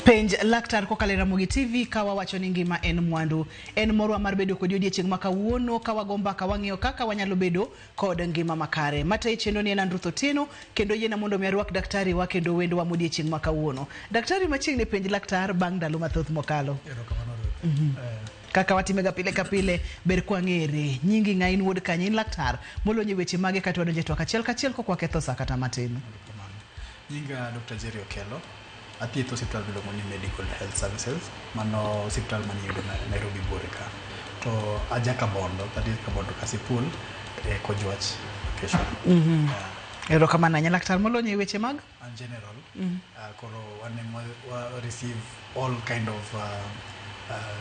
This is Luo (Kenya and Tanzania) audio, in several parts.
Penj laktar kokalo e Ramogi TV ka wawacho ni ngima en mwandu. En morwa mar bedo kodi odiechieng' ma kawuono ka wago mbaka wang'iyo kaka wanyalo bedo kod ngima makare. Matayi chenro ni en an Ruth Otieno kendo yiena mondo mi arwak daktari wa kendo wendwa modiechieng' ma kawuono. Daktari machiegni penj laktar bang' ndalo mathoth mokalo. Erokamano Ruth. Kaka watimega pile ka pile, ber kwang'ere. Nyingi ng'a in wuod kanye, in laktar molony e weche mage kata wadonjo e twak achiel kachiel kok waketho sa kata matin. Erokamano. Nyinga Dr. Jerry Okello. Athietho osiptal miluongo ni Medical Health Services. Mano osiptal maniyudo Nairobi buore ka. To aja Kabondo, that is Kabondo Kasipul e Kojwach location. Yeah. Erokamano ahinya laktar molony e weche mag And general, koro wan ema wa receive all kind of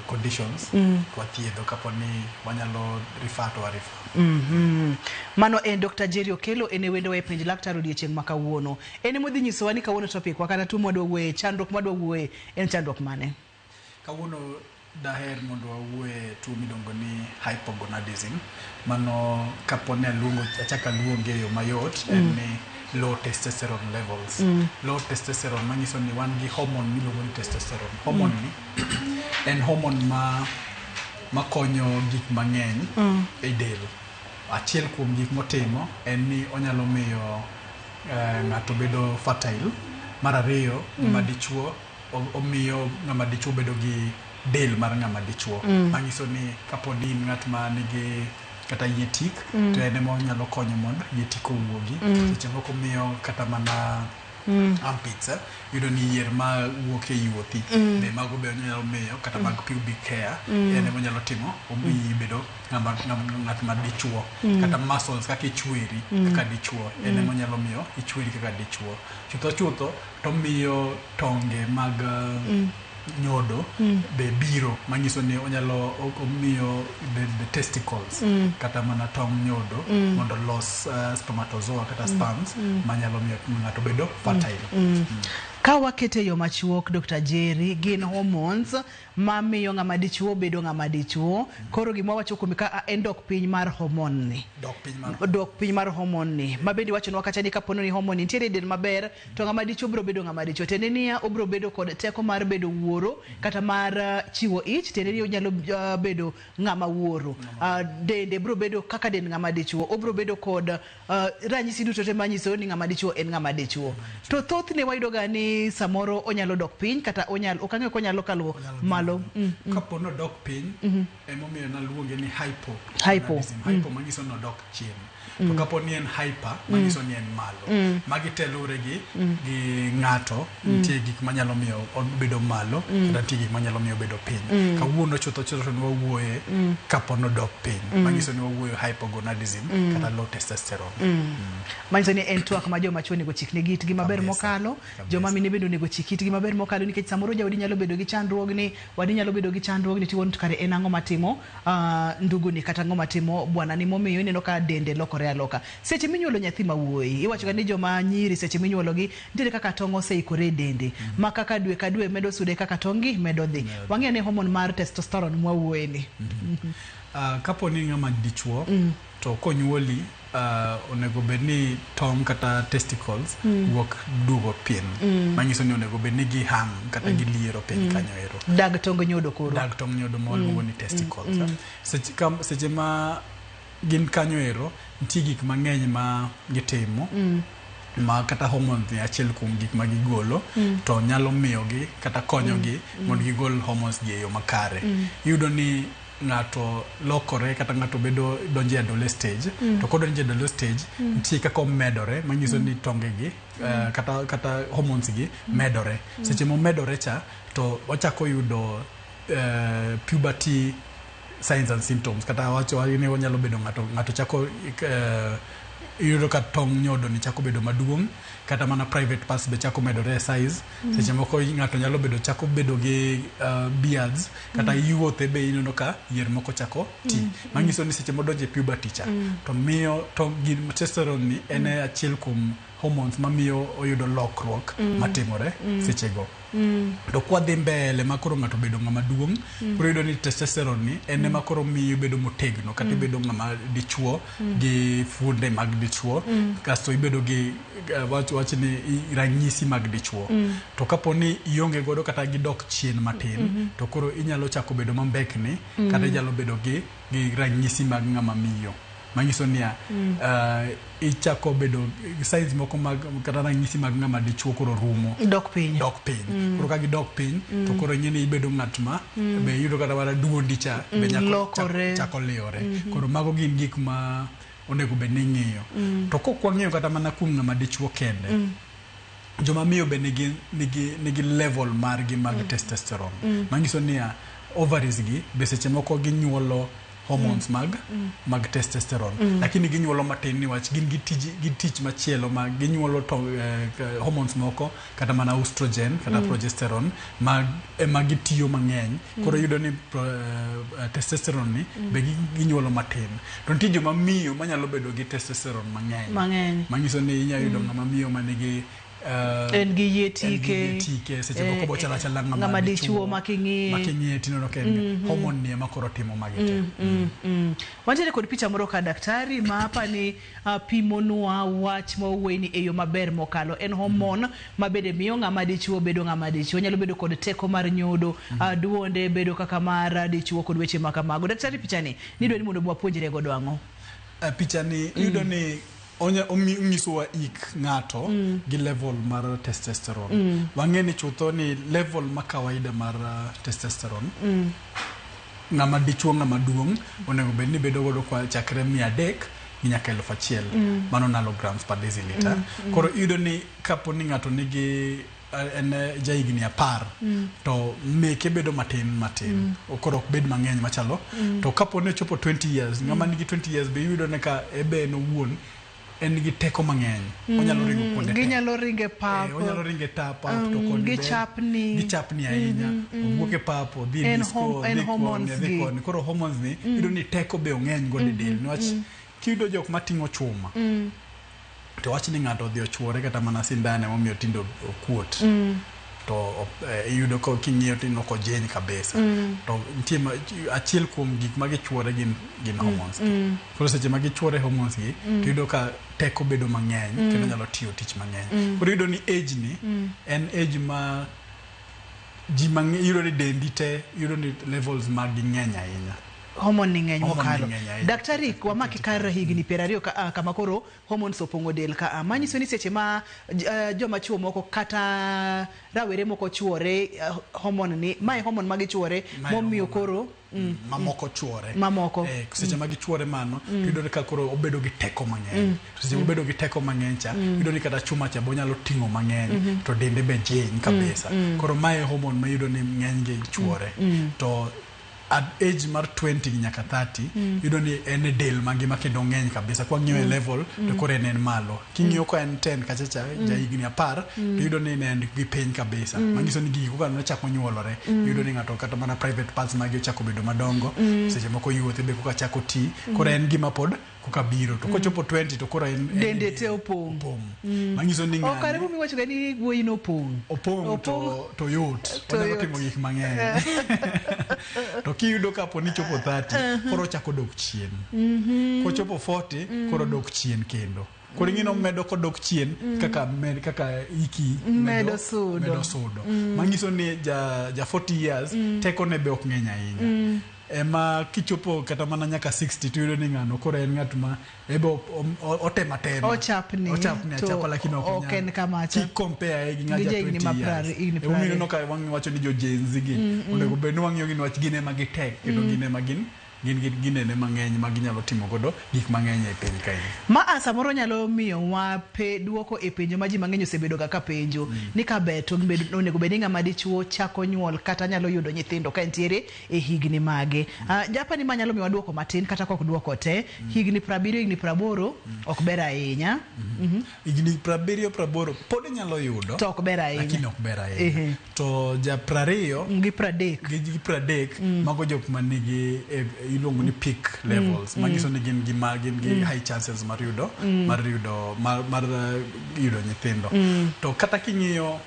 conditions wathiedho kapo ni wanyalo refer to wa refer. Mano en Dr. Jerry Okello, en e wendowa e penj laktar odiechieng' ma kawuono. En ema odhi nyisowa ni kawuono topic wa kata tuo mwadwa wuoye, chandruok mwadwa wuoye en chandruok mane? Kawuono daher mondo wawuoye tuo miluongo ni hypogonadism. Mano kapo ni aluongo achako aluonge e yo mayot en ni low testosterone levels. Low testosterone manyiso ni wan gi hormone miluongo ni testosterone. Hormone ni en hormone ma makonyo gik mang'eny e del. Achiel kuom gik motimo en ni onyalo miyo ng'ato bedo fertile. Mar ariyo, ng'ama dichuo omiyo ng'ama dichuo bedo gi del mar ng'ama dichuo. Manyiso ni kapo ni in ng'at ma nigi kata yie tik, to en ema onyalo konyo mondo yie tik owuogi. Seche moko miyo kata mana armpits, iyudo ni yier ma wuok e yuothi be mago be onyalo miyo kata mag pubic hair en ema onyalo timo omiyi ibedo ng'at ma dichuo. Kata muscles kaka ichweri kaka dichuo en ema onyalo miyo ichweri kaka dichuo. Chutho chutho to miyo tonge mag nyodo be biro manyiso ni onyalo omiyo the testicles kata mana tong nyodo mondo los spermatozoa kata sperms manyalo miyo ng'ato bedo fertile. Ka wakete e yo machuok Dr. Jerry, gin hormones mamiyo ng'ama dichuo bedo ng'ama dichuo. Koro gima wacho kuome ka en dok piny mar hormone ni. Dok piny mar dok piny mar hormone ni. Ma bende iwachonwa kacha ni kapo ni hormone ni nitiere e del maber to ng'ama dichuo biro bedo ng'ama dichuo. Tiende niya obiro bedo kod teko mar bedo wuoro kata mar chiwo ich, tiende ni onyalo bedo ng'ama wuoro. Dende biro bedo kaka dend ng'ama dichuo. Obiro bedo kod ranyisi duto te manyiso ni ng'ama dichuo en ng'ama dichuo. To thothne wayudo ga ni samoro onyalo dok piny kata onyalo ok ang'eyo konyalo kalo malo. Kapo ni odok piny, emomiyo naluonge ni hypo. Hypo. Hypo manyiso ni odok chien. To kapo ni en hyper, manyiso ni en malo. Magi te luwore gi ng'ato, nitie gik manyalo miyo obedo malo, kata nitie gik manyalo miyo obedo piny. Kawuono chutho chutho to nwawuoye kapo ni odok piny. Manyiso ni wawuoyo hypogonadism kata low testosterone. Manyiso ni en twak ma joma chuo onego chik negi itgi maber mokalo, joma mine bende onego chik itgi maber mokalo nikech samoro jaodi nyalo bedo gi chandruogni, wadi nyalo bedo gi chandruogni tiwuon to kare en ang'o matimo nduguni kata ang'o matimo bwanani momiyo ineno ka dende lokore aloka. Seche minyuolo nyathi ma wuoyi, iwacho ga ni joma nyiri seche minyuolo gi nitiere kaka tong' oseikore e dende ma kaka dwe ka dwe medo sude kaka tong' gi medo dhi. Wang'e ane hormone mar testosterone mwawuoye ni. Kapo ni ng'ama dichuo to konyuoli onego bed ni tong' kata testicles wuok duogo piny. Manyiso ni onego bed ni gihang kata giliero piny kanyo ero. Dag tong' nyodo koro. Dag tong' nyodo ma waluongo ni testicles. Seche ma gin kanyo ero, nitie gik mang'eny ma gitimo ma kata hormones ni achiel kuom gik ma gigolo to nyalo miyogi kata konyogi mondo gigol hormones gi e yo makare. Iyudo ni ng'ato lokore kata ng'ato bedo donjo e adolescent stage to kodonjo e adolescent stage nitie kaka omedore manyiso ni tonge gi kata hormones gi medore. Seche momedore cha to ochako yudo puberty signs and symptoms kata wacho ni onyalo bedo ng'ato chako iyudo ka tong' nyodo ni chako bedo maduong' kata mana private parts be chako medore e size. Seche moko ng'ato nyalo bedo chako bedo gi beards kata yuothe be ineno ka yier moko chako ti. Manyiso ni seche modonjo e puberty cha to miyo to testosterone ni en achiel kuom hormones mamiyo oyudo lokruok matimore sechego. To kwadhi mbele ma koro ng'ato obedo ng'ama duong', koro iyudo ni testosterone ni en ema koro miyo ibedo motegno kata ibedo ng'ama dichuo gi fuonde mag dichuo, kasto ibedo gi wach ni ranyisi mag dichuo. To kapo ni ionge godo kata gidok chien matin, to koro inyalo chako bedo mambekni kata inyalo bedo gi ranyisi mag ng'ama miyo. Manyiso niya, ichako bedo signs moko mag kata ranyisi mag ng'ama dichuo koro rumo. Dok piny. Dok piny. Koro ka gidok piny, to koro ing'e ni ibedo ng'at ma be iyudo kata mana duondi cha be chako liore. Koro mago gin gik ma onego bed ni ing'iyo. To kok wang'iyo kata mana kuom ng'ama dichuo kende, joma miyo be nigi level margi mag testosterone. Manyiso niya, ovaries gi be seche moko ginyuolo hormones mag testosterone, lakini ginyuolo matin niwach gin gi tich machielo ma ginyuolo hormones moko kata mana estrogen kata progesterone ma ema gitiyo mang'eny. Koro iyudo ni testosterone ni be ginyuolo matin. To nitie joma miyo manyalo bedo gi testosterone mang'eny, manyiso ni inyalo yudo ng'ama miyo manigi en gi yie tike, seche moko bochalo achala ng'ama dichuo making'iye tineno ka en hormone ni ema koro timo magi te. Wantiere kod picha moro ka daktari ma apani pimonwa wach ma owuoyeni e yo maber mokalo. En hormone ma bende miyo ng'ama dichuo bedo ng'ama dichuo, nyalo bedo kod teko mar nyodo, duonde bedo kaka mar dichuo kod weche ma kamago. Daktari, picha ni nidwa ni mondo wapuonjre godo ang'o? Picha ni iyudo ni onyisowa ik ng'ato gi level mar testosterone. Wang'e ni chutho ni level ma kawaida mar testosterone ng'ama dichuo, ng'ama duong' onego bed ni bedo godo kwa chakre 300 nyaka 1000, mano nanograms per deciliter. Koro iyudo ni kapo ni ng'ato nigi en jahigni 10 to meke bedo matin matin, koro ok bed mang'eny machalo. To kapo ni ochopo 20 years, ng'ama nigi 20 years be iyudo ni ka ebe en owuon en gi teko mang'eny, onyalo ringo kuonde te. Ginyalo ringo e pap. Onyalo ringo e pap to koni gichapni. Gichapni ahinya, owuok e pap odhi e disco, odhi koni, odhi koni. Koro hormones ni iyudo ni teko be ong'eny godo e del, niwach kiyudo jok mating'o chuma, to wach ni ng'ato odhi ochuore kata mana sindan emomiyo tinde okuot, to iyudo ka king'iyo tineno kojiny kabisa. To nitie achiel kuom gik ma gichuore gin hormones gi. Koro seche ma gichuore hormones gi, to iyudo ka teko bedo mang'eny kendo nyalo tiyo tich mang'eny. Koro iyudo ni age ni en age ma ji mang'eny iyudo ni dendi te iyudo ni levels mag gi ng'eny ahinya. Hormone ni ng'eny Hormone ni mokalo. ng'eny ahinya. Daktari, wamaki kar higni 20 ka kama koro hormones opong'o del ka, manyiso ni seche ma joma chuo moko kata rawere moko chuore hormone ni, mae hormone ma gichuore momiyo koro mamoko chuore. Mamoko. Seche ma gichuore mano, iyudo ka koro obedo gi teko mang'eny. To seche mobedo gi teko mang'eny cha, iyudo ni kata chuma cha bonyalo ting'o mang'eny, to dende be jiny kabisa. Koro mae hormone ma iyudo ni ng'eny gi chuore. To at age mar 20 nyaka 30, iyudo ni en e del mangima kendo ng'eny kabisa. Kwang'iyo e level, to koro en malo. King'iyo ka en 10 kacha cha, ja higni 10, to iyudo ni en gi piny kabisa. Manyiso ni gigi koka nochako nyuolore, iyudo ni ng'ato kata mana private parts mage ochako bedo madongo, seche moko yuothe be koka chako ti. Koro en gima pod koka biro. To kochopo 20 to koro en dende te opong'. Opong'. Manyiso ni Ok kare momiwacho ga ni wuoyi no opong'. Opong' to yot. Onyalo timo gik mang'eny. To kiyudo kapo ni chopo 30, koro ochako dok chien. Kochopo 40, koro dok chien kendo. Koro ing'e ni omedo kodok chien kaka iki medo sudo. Medo sudo. Manyiso ni ja 40 years teko ne be ok ng'eny ahinya. Ema kichopo kata mana nyaka 60 to iyudo ni ng'ano koro en ng'at ma ebe otemo atema. Ochapni. Ochapni achapa, lakini ok ok en kamacha. Ki compare gi ng'aja Gi jahigni 20 ma years. higni Emomiyo 20. ineno ka wang'i wacho ni jo Gen Z gi onego bed ni wang'iyo gi niwach gin ema gitek kendo gin ema gin gi ginene mang'eny ma ginyalo timo godo gik mang'eny e piny kae. Ma a samoro nyalo miyo wa pe duoko e penjo ma ji mang'eny osebedo ga ka penjo ni ka ber to onego bed ni ng'ama dichuo chako nyuol kata nyalo yudo nyithindo ka entiere e higni mage. Japani ma nyalo miyo wa duoko matin kata kok duoko te, higni 70, higni 80 ok ber ahinya. Higni 70, 80 pod inyalo yudo, to ok ber ahinya. Lakini ok ber ahinya. To ja 20 gi 30 gi 30, mago jok manigi iluongo ni peak levels, manyiso ni gin gi ma gin gi high chances mar yudo mar yudo mar, mar yudo nyithindo. To kata king'iyo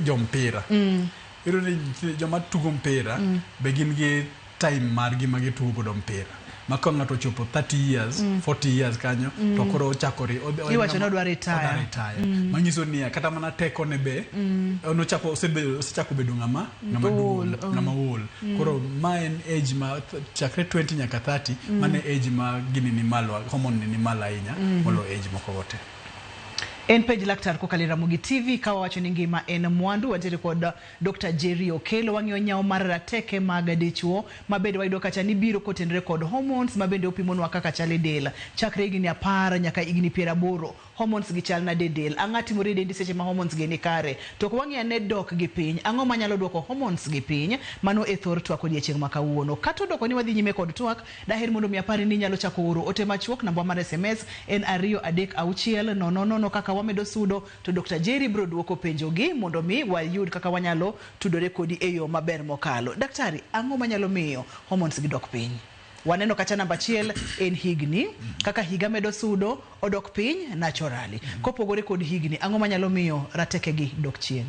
jompira, iyudo ni joma tugo mpira be gin gi time margi ma gitugo godo mpira, ma ka ng'ato ochopo 30 years, 40 years kanyo, to koro ochako Iwacho ni odwa retire. Odwa retire. Manyiso niya, kata mana tekone be nochako osechako bedo ng'ama Ool, duong', ng'ama ool. Koro ma en age ma chakre 20 nyaka 30, mano e age ma gini ni malo, hormone ni malo ahinya molo age moko go te. En penj laktar kokalo e Ramogi TV ka wawacho ni ngima en mwandu. Wantiere kod Dr. Jerry Okello, wang'iyo nyawo mar rateke mag dichuo mabende wayudo kacha ni biro kotenore kod hormones, mabende opimonwa kaka chal e del chakre higni 10 nyaka higni 80. Hormones gi chal nade e del? Ang'o timore e dendi seche ma hormones gi ni kare? To wang'iyo ane dok gi piny, ang'o manyalo duoko hormones gi piny? Mano e thor twak odiechieng' ma kawuono. Kata odoko ni wadhi nyime kod twak, daher mondo mi apari ni inyalo chako oro ote machuok. Namba mar SMS en 23600. Kaka wamedo sudo to Dr. Jerry biro duoko penjogi mondo mi wayud kaka wanyalo tudore kodi e yo maber mokalo. Daktari, ang'o manyalo miyo hormones gi dok piny? Waneno kacha namba achiel en higni, kaka higa medo sudo odok piny naturally. Kopogore kod higni, ang'o manyalo miyo rateke gi dok chien?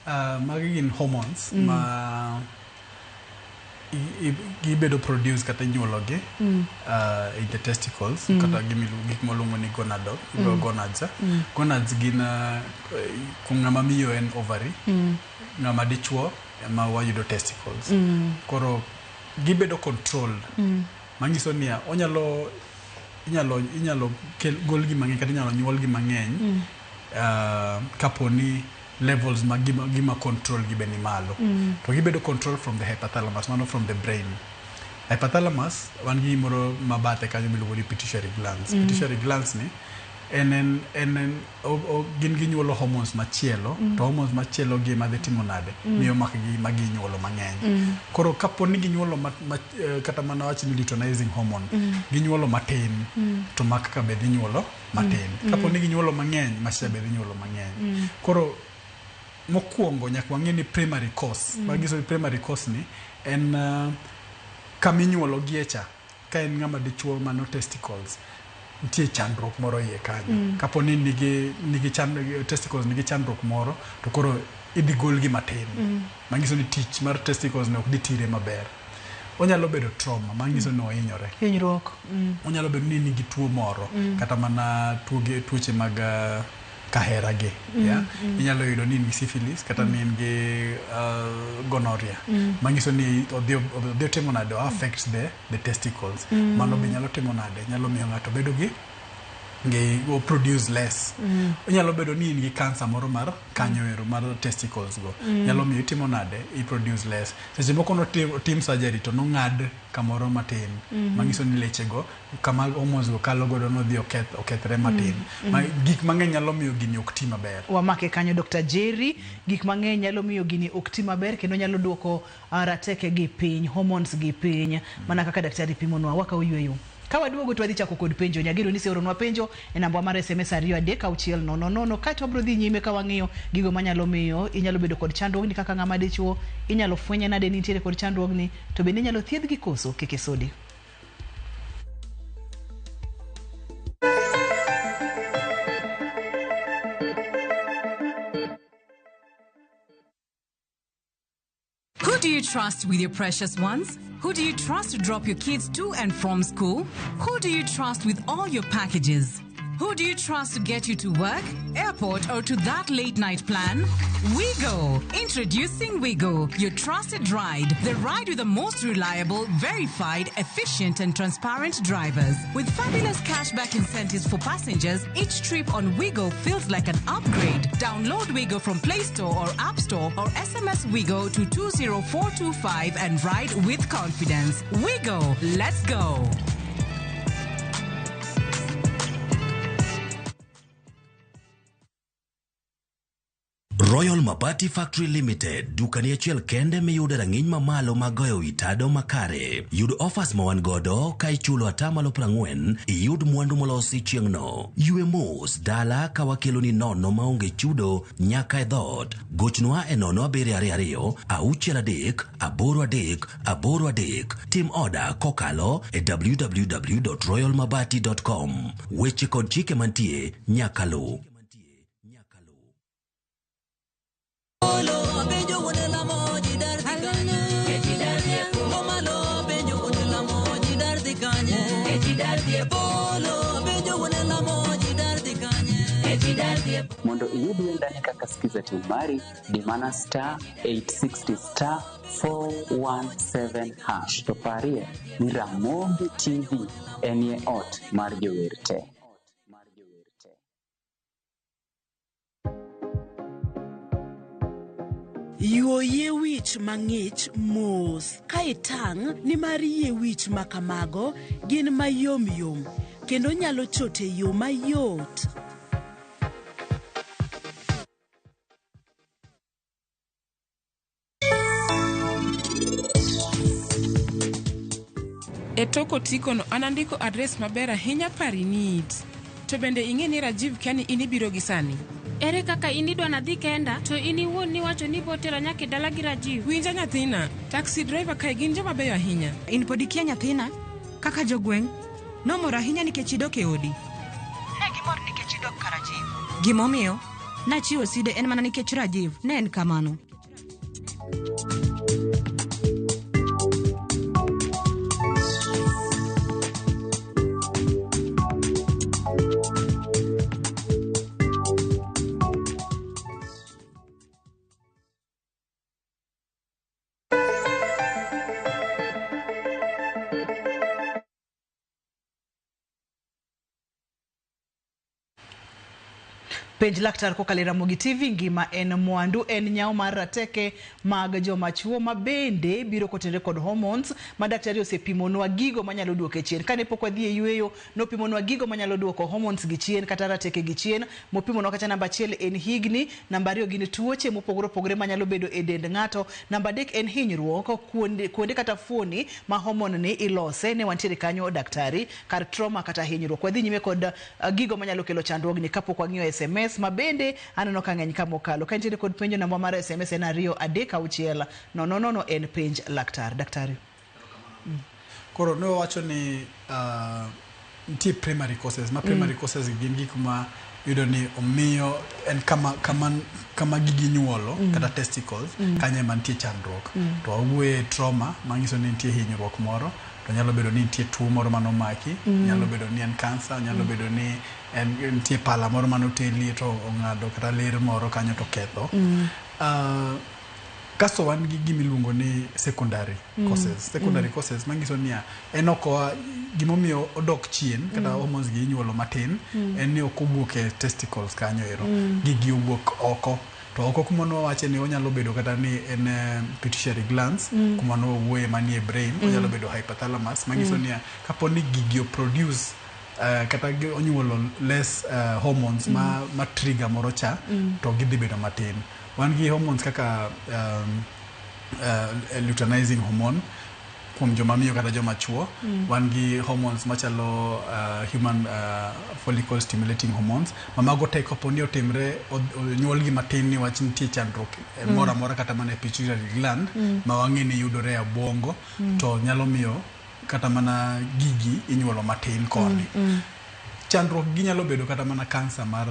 Magi gin hormones ma gibedo produce kata inyuologi in the testicles, kata gik moluongo ni gonads. Gonads gin kuom ng'ama miyo en ovary, ng'ama dichuo ema wayudo testicles. Koro gibedo controlled, manyiso niya, onyalo inyalo golgi mang'eny kata inyalo nyuolgi mang'eny kapo ni levels mag gima control gi be ni malo. To gibedo control from the hypothalamus, mano from the brain. Hypothalamus wan gi gimoro mabathe kanyo miluongo ni pituitary glands. Pituitary glands ni en gin ginyuolo hormones machielo, to hormones machielo gi ema dhi timo nade, miyo makgi maginyuolo mang'eny. Koro kapo ni ginyuolo kata mana wach ni luteinizing hormone, ginyuolo matin, to mak ka be dhi nyuolo matin. Kapo ni ginyuolo mang'eny, macha be dhi nyuolo mang'eny. Koro mokwongo nyaka wang'e ni primary cause, manyiso ni primary cause ni en kaminyuolo gie cha, ka en ng'ama dichuo mano testicles nitie chandruok moro iye kanyo. Kapo ni nigi testicles nigi chandruok moro, to koro idhi golgi matin, manyiso ni tich mar testicles ne ok dhi tire maber. Onyalo bedo trauma, manyiso ni ohinyore. Hinyruok. Onyalo bedo ni nigi tuo moro, kata mana tuoche mag kahera gi, yeah? Inyalo yudo ni in gi syphilis kata ni in gi gonorrhea, manyiso ni odhi otimo nade, o affect the testicles. Mano be nyalo timo nade, nyalo miyo ng'ato bedo gi o produce less. Onyalo bedo ni in gi cancer moro mar kanyo ero mar testicles go, nyalo miyo itimo nade, i produce less. Seche moko notim surgery to nong'ad kamoro matin, manyiso ni leche go kama hormones go kalo godo nodhi okethre matin. Ma, gik mang'eny nyalo miyo gini ok ti maber. Wamake kanyo, Dr. Jerry. Gik mang'eny nyalo miyo gini ok ti maber kendo nyalo duoko rateke gi piny, hormones gi piny, mana kaka daktari pimonwa. Wakawo yweyo. Ka waduogo to wadhi chako kod penjo. Nyagero ni iseoronwa penjo e namba mar SMS 23600. Kaeto wabiro dhi nyime ka wang'iyo gigo manyalo miyo inyalo bedo kod chandruogni kaka ng'ama dichuo, inyalo fwenye nade ni nitiere kod chandruogni, to bende inyalo thiedhgi koso kik isudi. Who do you trust with your precious ones? Who do you trust to drop your kids to and from school? Who do you trust with all your packages? Who do you trust to get you to work, airport, or to that late night plan? WeGo! Introducing WeGo, your trusted ride. The ride with the most reliable, verified, efficient, and transparent drivers. With fabulous cashback incentives for passengers, each trip on WeGo feels like an upgrade. Download WeGo from Play Store or App Store or SMS WeGo to 20425 and ride with confidence. WeGo! Let's go! Royal Mabati Factory Limited, dukani achiel kende miyude rang'iny mamalo mag goyo wi tado makare. Yud offers ma wan godo ka ichulo atamalo 40 iyud mwandu molosi chieng'no. Ywe mos dala ka wakeloni nono maonge chudo nyaka e dhoot. Gochnwa e 0722 63 83 83. Tim oda kokalo e www.royalmabati.com. Weche kod chike mantie nyaka luw. Mondo iyud wendani kaka Skiza Tune mari, di mana star 860 star 417 hash. To parie ni Ramogi TV enie ot mar jower te. Yuo yie wich mang'ich mos ka itang' nimar yie wich ma kamago gin mayom yom kendo nyalo chot e yo mayot. E tok otikono an andiko adres maber ahinya Parinit. To bende ing'e ni Rajiv kia ni in ibiro gi sani? Ere kaka in idwa nadhi kenda to in iwuon niwacho ni botera nyaka e dala gi Rajiv? Winja nyathina, taxi driver kae gin joma beyo ahinya. In pod ikia nyathina? Kaka jogweng' nomor ahinya nikech idok e odi. Ne gimor nikech idok ka Rajiv. Gimomiyo nachiwo side en mana nikech Rajiv ne en kamano. Penj laktar kokalo e Ramogi TV. Ngima en mwandu, en nyawo mar rateke mag joma chuo ma bende biro kotenore kod hormones ma daktari osepimonwa gigo manyalo duoke chien. Kane pok wadhi e yueyo, nopimonwa gigo manyalo duoko hormones gi chien kata rateke gi chien. Mopimonwa kacha namba 1 en higni, namba 2 gin tuoche mopogore opogore manyalo bedo e dend ng'ato, namba 3 en hinyruok kuonde kata fuoni ma hormone ni ilose. Ne wantiere kanyo daktari kar trauma kata hinyruok. Wadhi nyime kod gigo manyalo kelo chandruogni kapok wang'iyo SMS ma bende aneno ka ng'eny ka mokalo. Ka nitiere kod penjo, namba mar SMS en 2 3 6 0 0 0, en penj laktar. Daktari. Koro ne wawacho ni nitie primary causes ma primary causes gin gik ma yudo ni omiyo en kama gigi nyuolo kata testicles kanyo ema nitie chandruok. To wawuoye trauma manyiso ni nitie hinyruok moro, to nyalo bedo ni nitie tuo moro manomaki, nyalo bedo ni en kansa, nyalo bedo ni en nitie pala moro manotelie to ong'ado kata ler moro kanyo to ketho. Kasto wan gi gimiluongo ni secondary causes. Secondary causes manyiso niya en ok gimomiyo odok chien kata hormones gi inyuolo matin en ni ok owuok e testicles kanyo ero. Gigi owuok oko. To oko kuma nwawache ni onyalo bedo kata ni en pituitary glands kuma nwawuoye manie brain, onyalo bedo hypothalamus manyiso niya kapo ni gigi o produce kata onyuolo less hormones ma trigger moro cha to gidhi bedo matin. Wan gi hormones kaka luteinizing hormone kuom joma miyo kata joma chuo. Wan gi hormones machalo human follicle stimulating hormones ma mago te kapo ni otimre onyuolgi matin niwach nitie chandruok moro amora kata mana e pituitary gland ma wang'e ni yudore e obwongo to nyalo miyo kata mana gigi inyuolo matin koni. Chandruok gi nyalo bedo kata mana kansa mar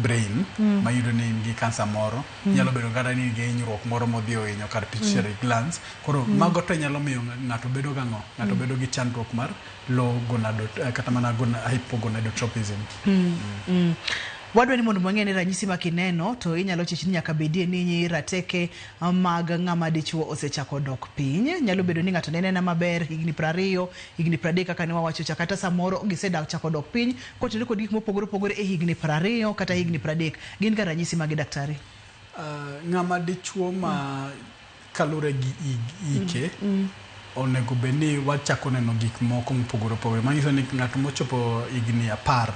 brain ma yudo ni in gi kansa moro, nyalo bedo kata ni in gi hinyruok moro modhi ohinyo kar pituitary glands. Koro mago te nyalo miyo ng'ato bedo gang'o? Ng'ato bedo gi chandruok mar low gonado kata mana hypogonadotropism. Wadwa ni mondo wang'e ni ranyisi ma kineno to inyalo chich ni nyaka bedie ni rateke mag ng'ama dichuo osechako dok piny. Nyalo bedo ni ng'ato nene maber higni 20, higni 30 kaka ne wawacho cha, kata samoro gisedak chako dok piny kotenore kod gik mopogore opogore e higni 20 kata higni 30. Gin ga ranyisi mage daktari? Ng'ama dichuo ma kalure gi ike Onego bed ni wachako neno gik moko mopogore opogore manyiso ni ng'at mochopo higni 10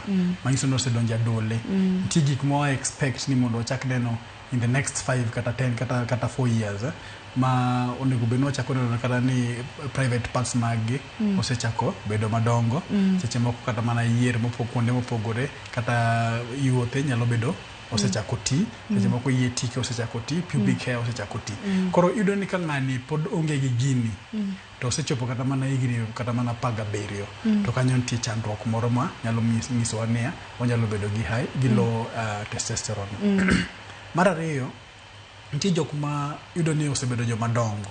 manyiso ni osedonjo adole, nitie gik ma wa expect ni mondo wachak neno in the next 5 kata 10 kata 4 years, ma onego bed ni wachako neno kata ni private parts mag gi osechako bedo madongo. Seche moko kata mana yier kuonde mopogore kata yuothe nyalo bedo osechako ti. Seche moko yie tike osechako ti, pubic hair osechako ti. Koro iyudo ni ka ng'ani pod onge gi gini to osechopo kata mana higni kata mana 17, to kanyo nitie chandruok moro ma nyalo nyisowa niya onyalo bedo gi high gi low testosterone. Mar ariyo, nitie jok ma yudo ni osebedo joma dongo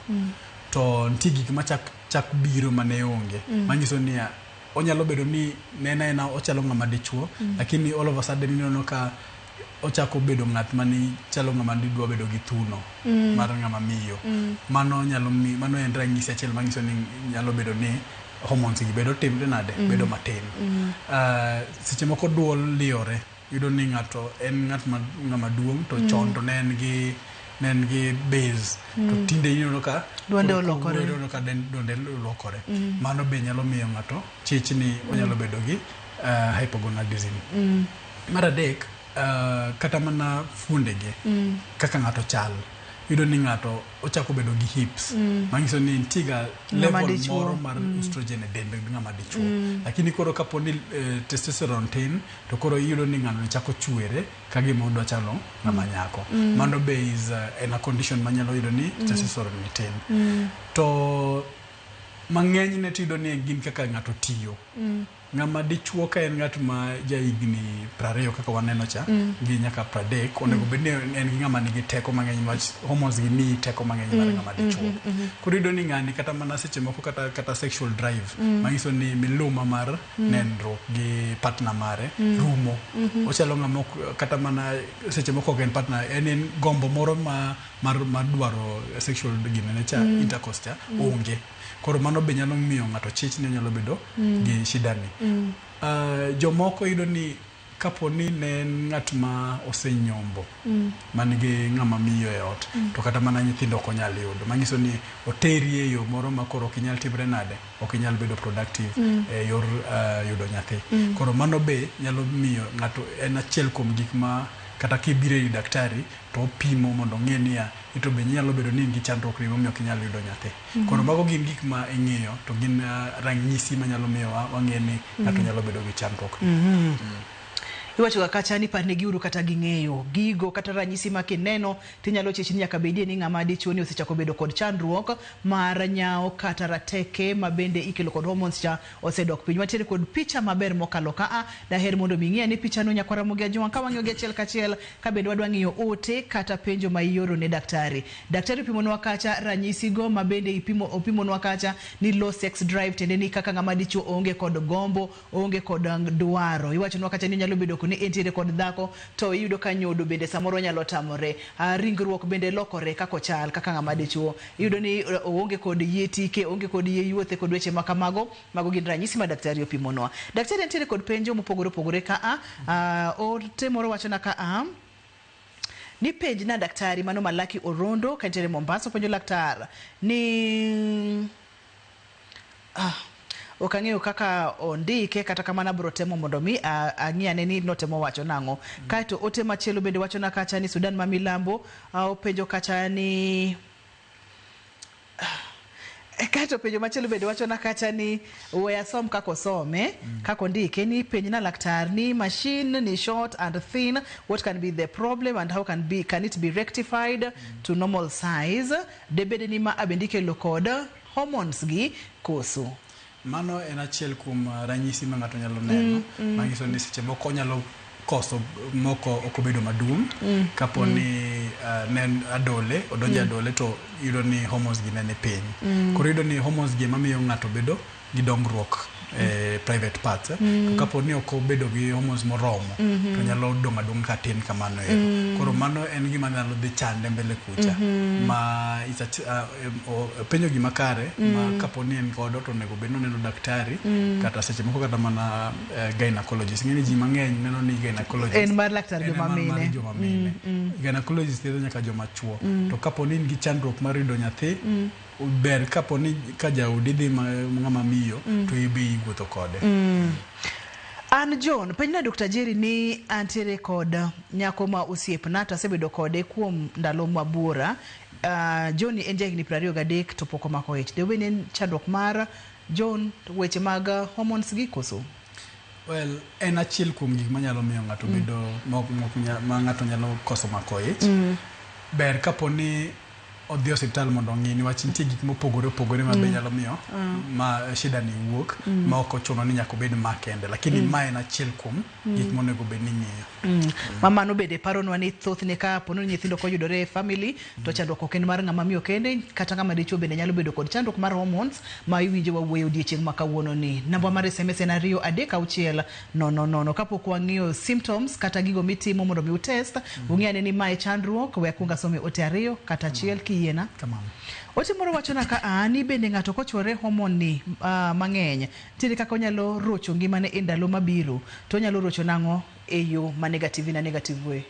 to nitie gik ma chak biro mane onge, manyiso niya onyalo bedo ni ne en aena ochalo ng'ama dichuo, lakini all of a sudden ineno ka ochako bedo ng'at mani chalo ng'ama dwa bedo gi thuno mar ng'ama miyo. Mano nyalo mi mano en ranyisi achiel manyiso ni nyalo bedo ni hormones gi bedo timre nade, bedo matin. Seche moko duol liyore, yudo ni ng'ato en ng'at ma ng'ama duong' to chon to ne en gi bass, to tinde ineno ka Duonde koro olokore. kowuoyo, ineno ka duonde olokore. Mano be nyalo miyo ng'ato chich ni onyalo bedo gi hypogonadism. Mar adek, kata mana fuondege kaka ng'ato chal, iyudo ni ng'ato ochako bedo gi hips, manyiso ni nitie ga Ng'ama level dichuo. moro mar estrogen e dend ng'ama dichuo, lakini koro kapo ni testosterone tin, to koro iyudo ni ng'ano chako chwere ka gima odwa chalo ng'ama nyako. Mano be is en a condition manyalo yudo ni testosterone ni tin. To mang'eny ne tiyudo ni gin kaka ng'ato tiyo. Ng'ama dichuo ka en ng'at ma jahigni 20 kaka waneno cha gi nyaka 30, onego bed ni en gi ng'ama nigi teko mang'eny niwach hormones gi miyi teko mang'eny mar ng'ama dichuo. Koro iyudo ni ng'ani kata mana seche moko kata sexual drive, manyiso ni miluma mar nenruok gi partner mare rumo. Ochalo ng'ama kata mana seche moko ok en partner, en gombo moro ma mar dwaro sexual ginene cha, intercourse cha onge. Koro mano be nyalo miyo ng'ato chich ni onyalo bedo gi shida ni. Jomoko yudo ni kapo ni ne en ng'at ma osenyombo man gi ng'ama miyo e ot, to kata mana nyithindo ok onyal yudo, manyiso ni oteri e yo moro ma koro ok inyal timre nade, ok inyal bedo productive e yor yudo nyathi. Koro mano be nyalo miyo ng'ato, en achiel kuom gik ma kata kibiro ir daktari to opimo mondo ong'e niya to be nyalo bedo ni in gi chandruok ni momiyo ok inyal yudo nyathi. Koro mago gin gik ma ing'iyo to gin ranyisi manyalo miyo wang'e ni ng'ato nyalo bedo gi chandruok ni. Iwacho ga kacha ni parnegiuru kata ging'eyo gigo kata ranyisi ma kineno tinyalo chich ni nyaka bedie ni ng'ama dichuo ni osechako bedo kod chandruok mar nyawo kata rateke ma bende ikelo kod hormones cha osedok piny. Wantiere kod picha maber mokalo kaa, daher mondo mi ing'e ni pichano, nyakwar Ramogi Ajwang', ka wang'iyo gi achiel kachiel ka bende wadwa ng'iyo ote kata penjo ma ioro ne daktari. Daktari opimonwa kacha ranyisigo ma bende ipimo opimonwa kacha ni low sex drive, tiende ni kaka ng'ama dichuo onge kod gombo, onge kod dwaro. Iwachonwa kacha ni nyalo bedo ni entiere kod dhako to iyudo ka nyodo bende samoro nyalo tamore. Ringruok bende lokore kaka ochal kaka ng'ama dichuo. Iyudo ni oonge kod yie tike, oonge kod yie yuothe kod weche ma kamago. Mago gin ranyisi ma daktari opimonwa. Daktari nitiere kod penjo mopogore opogore ka a ote moro wachona ka a ni penj na daktari. Mano Malaki Orondo ka nitiere Mombasa, openjo laktar ni ok ang'eyo kaka ondike, kata kamano abiro temo mondo mi ang'i ane ni notemo wacho nang'o. Kaeto ote machielo bende wachona kacha ni Sudan ma milambo, openjo kacha ni kaeto penjo machielo bende wachona kacha ni we asom kaka osome, kaka ondike ni penj na laktar ni machine ni short and thin, what can be the problem and how can it be rectified to normal size? Debed ni ma bende ikelo kod hormones gi koso? Mano en achiel kuom ranyisi ma ng'ato nyalo neno manyiso ni seche moko onyalo koso moko ok obedo maduong' kapo ni ne en adole, odonjo e adole to iyudo ni hormones gi ne ni piny. Koro iyudo ni hormones gi ema miyo ng'ato bedo gi dongruok e private parts. To kapo ni ok obedo gi hormones moromo, to nyalo dong' adong'a ka tin kamano ero. Koro mano en gima nyalo dhi chande mbele kucha ma penjo gima kare ma kapo ni en godo to onego bed ni oneno daktari kata seche moko kata mana gynecologist. Ing'e ni ji mang'eny neno ni gynecologist En mar laktar en joma mar mine. Joma mine. Gynecologist thiedho nyaka joma chuo. To kapo ni in gi chandruok mar yudo nyathi. ber kapo ni ka jaodi dhi ma ng'ama miyo to ibe iwuotho kode. An John, penjna Dr. Jerry ni antiere kod nyako ma osiepna to asebedo kode kuom ndalo mabuora. John en jahigni 23 to pok omako ich. De bed ni en chandruok mar John weche mag hormones gi koso? Well, en achiel kuom gik manyalo miyo ng'ato bedo ma ng'ato nyalo koso mako ich. Ber kapo ni odhi e osiptal mondo ong'i niwach nitie gik mopogore opogore ma be nyalo miyo ma shida ni wuok ma ok ochuno ni nyaka obed ma kende, lakini ma en achiel kuom gik monego bed ni ing'iyo. Ma mano bende paronwa ni thothne ka po ni nyithindo koyudore e family to chandruok ok en mar ng'ama miyo kende, kata ng'ama dichuo bende nyalo bedo kod chandruok mar hormones ma iwinjo wawuoyo odiechieng' ma kawuono ni. Namba mar SMS en 23600. Kapok wang'iyo symptoms kata gigo mitimo mondo mi utest, ung'e ane ni mae chandruok, we akwong asome ote ariyo kata achiel kiyiena. Kamano. Ote moro wachona ka a ni bende ng'ato kochwore hormone ni mang'eny, nitiere kaka onyalo rocho ngimane e ndalo mabiro, to onyalo rocho nang'o e yo ma negative in a negative way?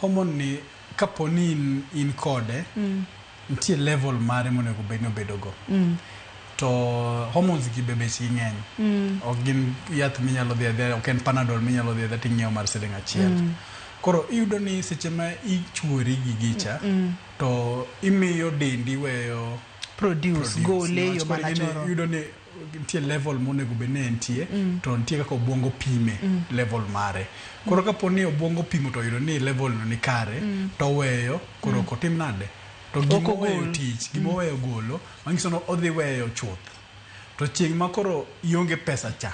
Hormone ni kapo ni in kode, nitie level mare monego bed ni obedo go. To hormones gi be bechgi ng'eny. Ok gin yath minyalo dhi adhiya, ok en Panadol minyalo dhi adhiya ting'iewo mar siling achiel. Koro iyudo ni seche ma ichuori gi gicha, to imiyo dendi weyo produce, gole e yo Niwach koro manachoro. Iyudo ni nitie level monego bed ni entie, to nitie kaka obwongo pime level mare. Koro kapo ni obwongo pimo to oyudo ni level no ni kare, to oweyo koro ok otim nade? To gima oweyo ogol. tich, gima oweyo golo, manyiso ni odhi weyo chuth. To chieng' ma koro ionge pesa cha,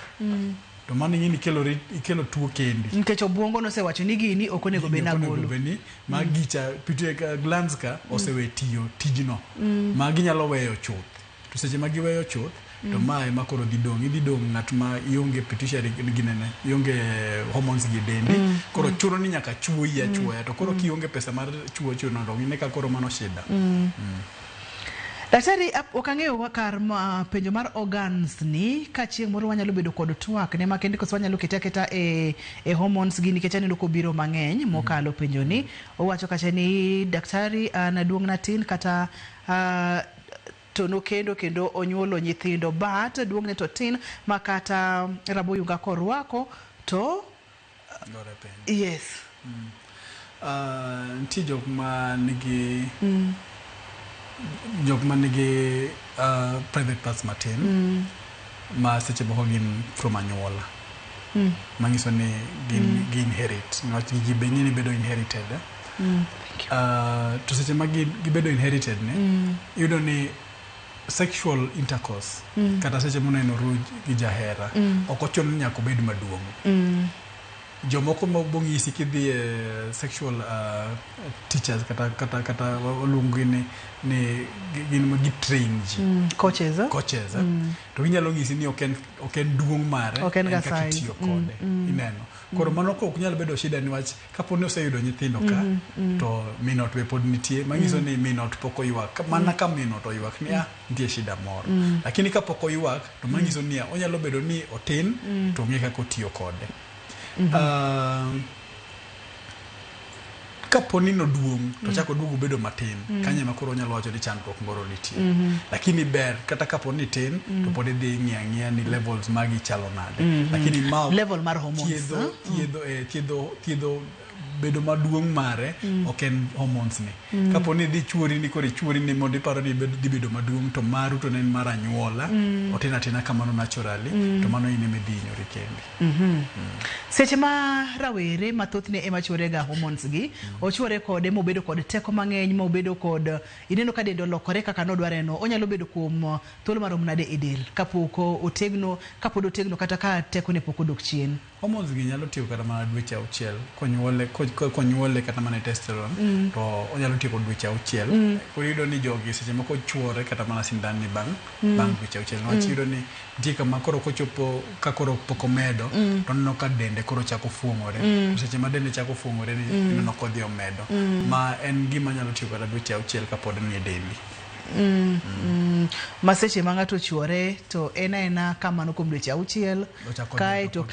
to mano ing'e ni ikelo tuo kendi. Nikech obwongo nosewacho ni gini ok onego bed Gini ok onego nagolo. bed ni ma gicha pituitary glands ka osewe tiyo tijno ma ginyalo weyo chuth. To seche ma giweyo chuth, to ma ema koro dhi dong', idhi dong' ng'at ma ionge pituitary ginene, ionge hormones gi e dendi. Koro chuno ni nyaka chuoyi achuoya, to koro kionge pesa mar chuo chuno to ine ka koro mano shida. Daktari, ok ang'eyo kar ma, penjo mar organs ni ka chieng' moro wanyalo bedo kod twak ne makende koso wanyalo kete aketa e hormones gi nikech aneno kobiro mang'eny mokalo penjo ni. Owacho kacha ni daktari, an duong'na tin kata to nokendo kendo onyuolo nyithindo, but duong'ne to tin ma kata raboyunga korwako to Gore piny. Yes. Nitie jok ma nigi jok ma nigi private parts matin ma seche moko gin from anyuola, manyiso ni gin gi inherit niwach gigi be ing'e ni bedo inherited, eh? To seche ma gibedo inherited ni, iyudo ni sexual intercourse kata seche moneno ru gi jahera ok ochuno ni nyaka obed maduong'. Jomoko ma bong'isi kidhi e sexual teachers kata waluongo ni gin ma gi train ji. Coaches, eh? Coaches, eh? To ginyalo ng'isi ni ok en duong' mare, Ok en ga kaka size. itiyo kode, ineno. Koro mano ok nyal bedo shida niwach kapo ni oseyudo nyithindo ka to min ot be pod nitie, manyiso ni min ot pok oywak. Mana ka min ot oywak ni ah, nitie shida moro, lakini kapok oywak to manyiso ni onyalo bedo ni otin to ong'e kaka otiyo kode. Kapo ni noduong' to chako oduogo bedo matin, kanyo ema koro onyalo wacho ni chandruok moro nitie. Lakini ber kata kapo ni tin to pod idhi ng'iyo ang'iya ni levels magi chalo nade, lakini ma Level mar hormones, thiedho huh? Thiedho bedo maduong' mare ok en hormones ni. Kapo ni idhi chuori ni koro ichuori ni mondo iparo ni dhi bedo maduong', to maru to ne en mar anyuola, otin atina kamano naturally, to mano in ema idhi hinyori kendi. Seche ma rawere mathothne ema chuore ga hormones gi, ochuore kode mobedo kod teko mang'eny, mobedo kod ineno ka dende olokore kaka nodware no, onyalo bedo kuom thuolo marom nade e del kapok otegno, kapod otegno kata ka tekone pok odok chien? Hormones gi nyalo tiyo kata mana dweche 6 konyuole kata mana e testosterone, to onyalo tieko dweche 6. Koro iyudo ni jogi seche moko chuore kata mana sindan ni bang' dweche 6, niwach iyudo ni nitie kama koro kochopo ka koro pok omedo to oneno ka dende koro chako fuong'ore. To seche ma dende chako fuong'ore ni, ineno kodhi omedo, ma en gima nyalo tiyo kata dweche 6 kapod ni e dendi. Ma seche ma ng'ato ochuore to en aena kamano kuom dweche 6 kaeto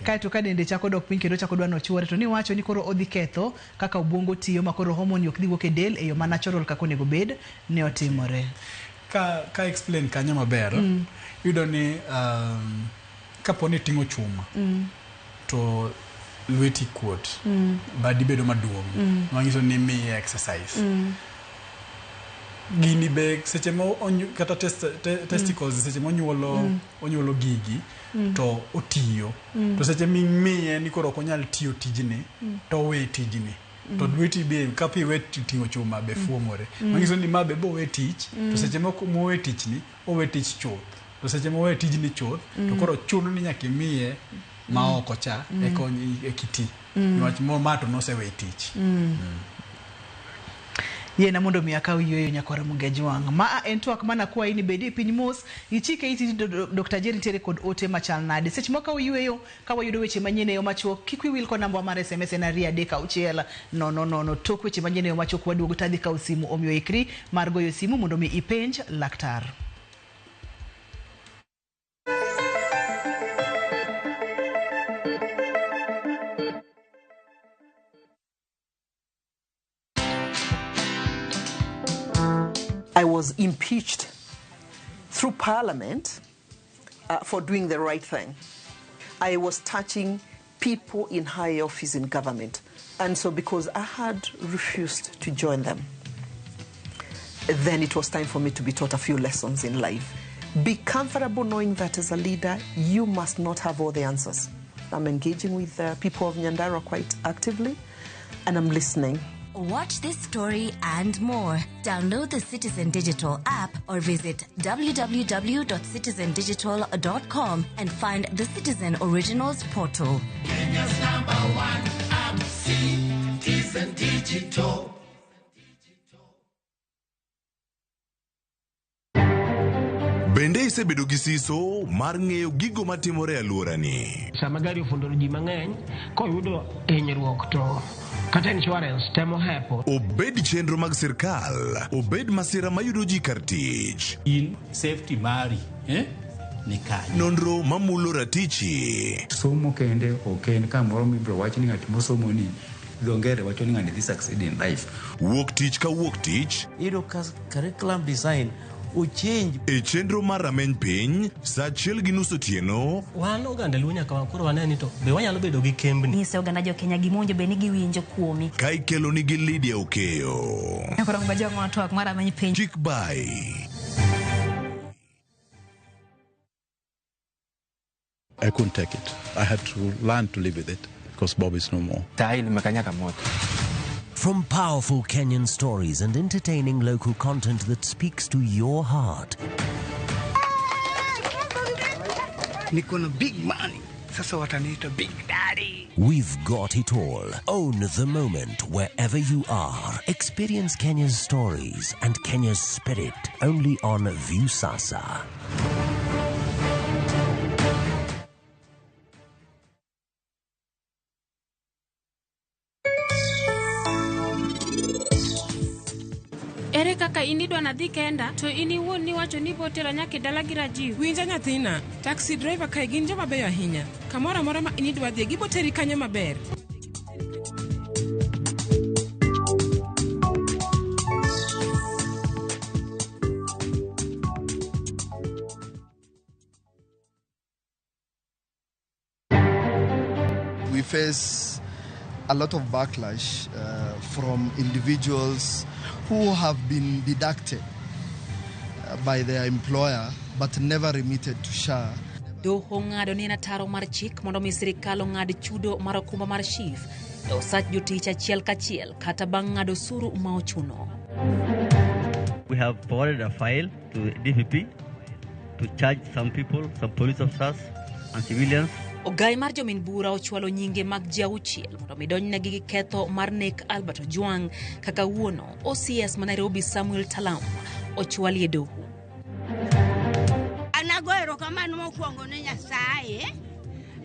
kaeto ka dende chako dok piny kendo chako dwa nochuore to niwacho ni koro odhi ketho kaka obwongo tiyo ma koro hormone ok dhi wuok e del e yo ma natural kaka onego bed ne otimore. Ka explain kanyo maber, iyudo ni kapo ni iting'o chuma to lweti kuot, badi bedo maduong', manyiso ni imiye exercise. Gini be seche ma kata testicles seche ma onyuolo gigi to otiyo. To seche mimiye ni koro ok onyal tiyo tijni, to owe tijni. To lweti be kapo iwe ting'o chuma be fuomore. Manyiso ni ma be bowe tich, to seche mowe tichni, owe tich chuth. To seche mowe tijni chuth, to koro chuno ni nyaka imiye ma oko cha eka iti. Niwach ma to nosewe tich. Yiena mondo mi akaw yueyo nyakwara Mugejwang'. Ma en twak mana kwayi ni bedi piny mos, ichike iti Dr. Jerry nitiere kod ote machal nade. Seche moko ka uyueyo, ka wayudo weche manyien e yo machuok, kik wiyi wil kod namba mar SMS en 236 0 0. Tok weche manyien e yo machuok waduogo tadhi kawo simu, omiyo ikri mar goyo simu mondo mi ipenj laktar. I was impeached through Parliament for doing the right thing. I was touching people in high office in government. And so because I had refused to join them, then it was time for me to be taught a few lessons in life. Be comfortable knowing that as a leader, you must not have all the answers. I'm engaging with the people of Nyandarua quite actively, and I'm listening. Watch this story and more. Download the Citizen Digital app or visit www.citizendigital.com and find the Citizen Originals portal. Kenya's #1 app, Citizen Digital. Bende isebedo gi siso mar ng'eyo gigo matimore e alworani? Sama gari ofundo ji mang'eny, koyudo hinyruok to kata insurance temo hepo. Obed chenro mag sirkal, obed masira mayudo ji kar tich. In safety mari, ni kanye. Nonro mamulo ratichi. Somo kende ok en kamoro mibiro wach ni ng'at mosomo ni dho ngere wacho ni ng'ani dhi succeed in life. Wuok tich ka wuok tich. Iyudo ka curriculum design ochange. E chenro mar rameny piny, saa 1:30 otieno. Wan oganda Luo nyaka koro wane ni to be wanyalo bedo gi kembni. Nyiso oganda jo Kenya gima owinjo bed ni giwinjo kuomi. Ka ikelo nigi Lydia Okeyo. Koro ng'ajo twak mar rameny piny. Kik bai. I couldn't take it. I had to learn to live with it because Bob is no more. From powerful Kenyan stories and entertaining local content that speaks to your heart. Niko na big money. Sasa wataniita Big Daddy. We've got it all. Own the moment wherever you are. Experience Kenya's stories and Kenya's spirit only on Viusasa. Ere kaka in idwa nadhi kenda to in iwuon niwacho ni botera nyaka e dala gi Rajiv. Winja nyathina, taxi driver kae gin joma beyo ahinya. Kamoro amora ma in idwa dhiye giboteri kanyo maber. We face a lot of backlash from individuals who have been deducted by their employer but never remitted to SHA. Doho ng'ado ni en ataro mar chik mondo mi sirikal ong'ad chudo mar okumba mar SHIF e osach jotich achiel kachiel kata bang' ng'ado osuru ma ochuno. We have forwarded a file to the DPP to charge some people, some police officers and civilians. Ogai mar jomin bura ochwalo nyinge mag ji auchiel mondo mi donjnegi gi ketho mar nek Albert Ojwang kaka wuono OCS ma Nairobi Samuel Talam ochwali e doho. Anago erokamano mokwongo ne Nyasaye,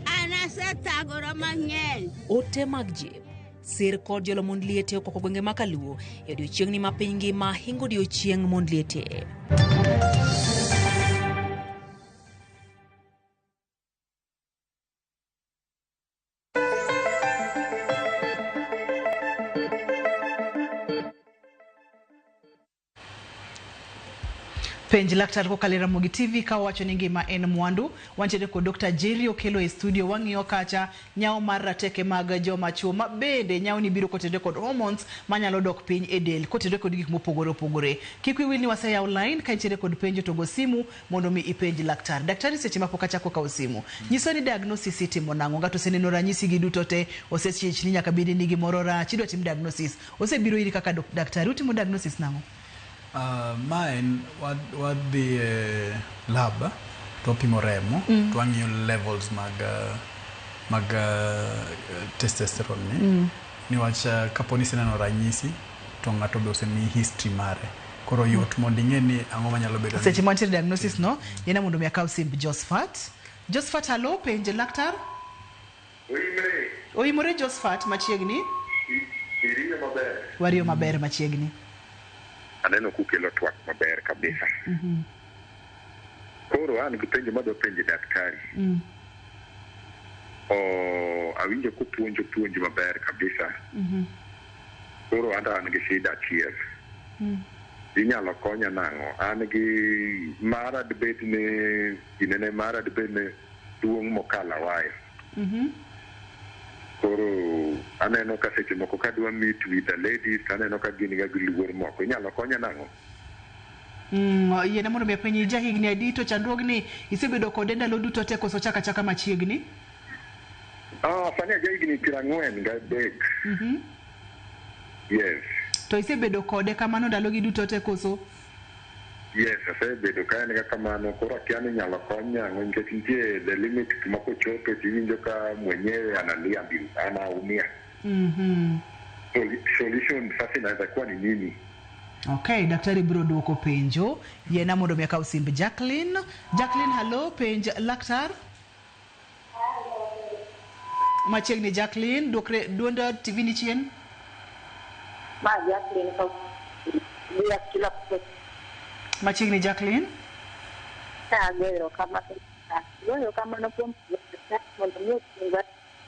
an asethagora mang'eny. Ote mag jip, sir kod jolo mond liete okwako gwenge ma Kaluo e odiochieng'ni ma piny ngima hingo odiochieng' mond liete. Penj laktar kokalo e Ramogi TV ka wawacho ni ngima en mwandu. Wantiere kod Dr. Jerry Okello e studio wang'iyo kacha nyawo mar rateke mag joma chuo ma bende nyawo ni biro kotenore kod hormones manyalo dok piny e del kotenore kod gik mopogore opogore. Kik wiyi wil ni waseyawo line ka intiere kod penjo to go simu mondo mi ipenj laktar. Daktari seche ma pok achako kawo simu. Nyiso ni diagnosis itimo nang'o? Ng'ato oseneno ranyisi gi duto te, osechich ni nyaka bed ni gimoro rach, idwa tim diagnosis. Osebiro iri kaka daktari, utimo diagnosis nang'o? Ma en wadhi e lab to wapimo remo to wang'iyo levels mag testosterone ni. Niwach kapo ni iseneno ranyisi to ng'ato be osemiyi history mare. Koro yot mondo ing'e ni ang'o manyalo bedo ni Seche ma wantiere diagnosis no, yiena mondo mi akaw simb Josephat. Josephat, halo, penj laktar. Oimre. Oimore Josephat machiegni. Iriyo maber. Wariyo maber machiegni. Aneno kukelo twak maber kabisa. Koro an gi penjo madwa penjo daktari. Awinjo kopuonjo puonj maber kabisa. Koro an to an gi shida achiel. Inyalo konya nang'o? An gi mara dibed ni ginene mara dibed ni duong' mokalo awaya. Koro aneno ka seche moko kadwa meet with the ladies to aneno ka gin ga gi luor moko. Inyalo konya nang'o? Yiena mondo mi apenji ja higni adi to chandruogni isebedo kode ndalo duto te koso chaka chaka machiegni? Sani aja higni 43. Yes. To isebedo kode kamano ndalo gi duto te koso? Yes, asebedo ka en ga kamano. Koro akia ni inyalo kony nang'o nikech nitie the limit kuma kochopo tiwinjo ka mwenyewe analia anaumia. Solution sasa inaweza kuwa ni nini? Okay, daktari biro duoko penjo. Yiena mondo mi akaw simb Jacqueline. Jacqueline, hello, penj laktar. Machiegni Jacqueline, duokre duond TV ni chien. Ma Jacqueline ka kila Machiegni Jacqueline. Agoyo kamano. Agoyo kamano kuom mondo mi opuonjwa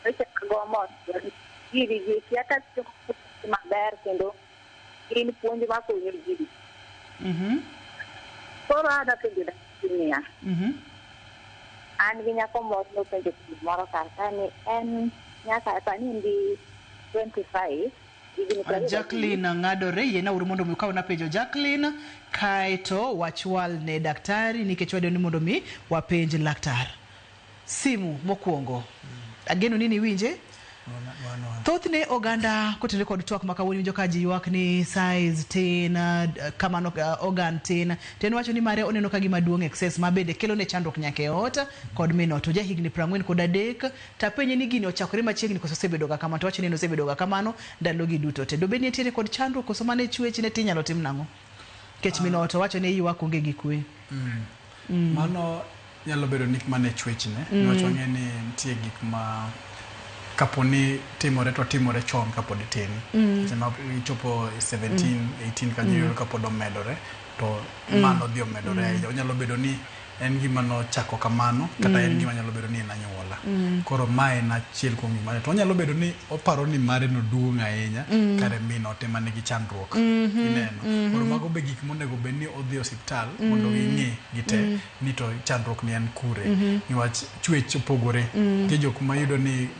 weche mag hormones. Giri gi kia ka maber kendo gin puonj makonyo ji. Koro adwa penjo daktari niya. An gi nyako moro nopenjo penjo moro kar ka ni en nyaka sani en gi 25 higni 25. Jacqueline ng'adore, yiena uru mondo mi ukawna penjo Jacqueline, kaeto wachwal ne daktari nikech wadwaro ni mondo mi wapenj laktar. Simu mokwongo. Ageno ni niwinje? Thothne oganda kotenore kod twak ma kawuono iwinjo ka ji ywak ni size tin, kamano organ tin. To en wacho ni mare oneno ka gima duong' excess ma bende kelo ne chandruok nyaka e ot kod min ot. To ja higni 43 tapenje ni gini ochakore machiegni koso osebedo ga kamano, to wacho ni en osebedo ga kamano ndalo gi duto te. Dobed ni entiere kod chandruok koso mano e chwech ne tinyalo tim nang'o? Nikech min ot owacho ni ywak onge gi kwe. Mano nyalo bedo ni mano e chwechne. Niwach wang'e ni nitie gik ma kapo ni timore to timore chon kapod itin. Seche ma ichopo 17, 18 kanyo iyudo kapod omedore to mano dhi omedore ahinya. Onyalo bedo ni en gima nochako kamano kata en gima nyalo bedo ni en anyuola. Koro ma en achiel kuom gima to onyalo bedo ni oparo ni mare no duong' ahinya kare min ot ema nigi chandruok. Ineno. Koro mago be gik monego bed ni odhi e osiptal mondo ging'i gite ni to chandruok ni en kure. Niwach chwech opogore. Nitie jok ma iyudo ni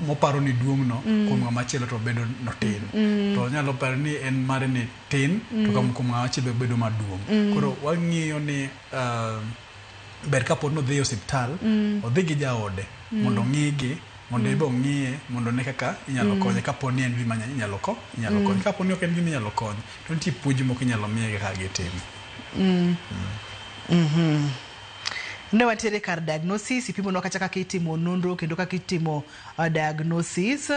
moparo ni duong' no kuom ng'ama chielo to bedo notin. To onyalo paro ni en mare ni tin to kuom ng'ama chielo bedo maduong'. Koro wang'iyo ni ber kapod nodhi e osiptal odhi gi jaode mondo ong'igi mondo ibe ong'iye mondo one kaka inyalo konye kapo ni en gima inyalo kony. Kapo ni ok en gima inyalo kony to nitie puonj moko inyalo miye kaka gitimo. Ne wantiere kar diagnosis, ipimonwa kacha kaka itimo nonro kendo kaka itimo diagnosis.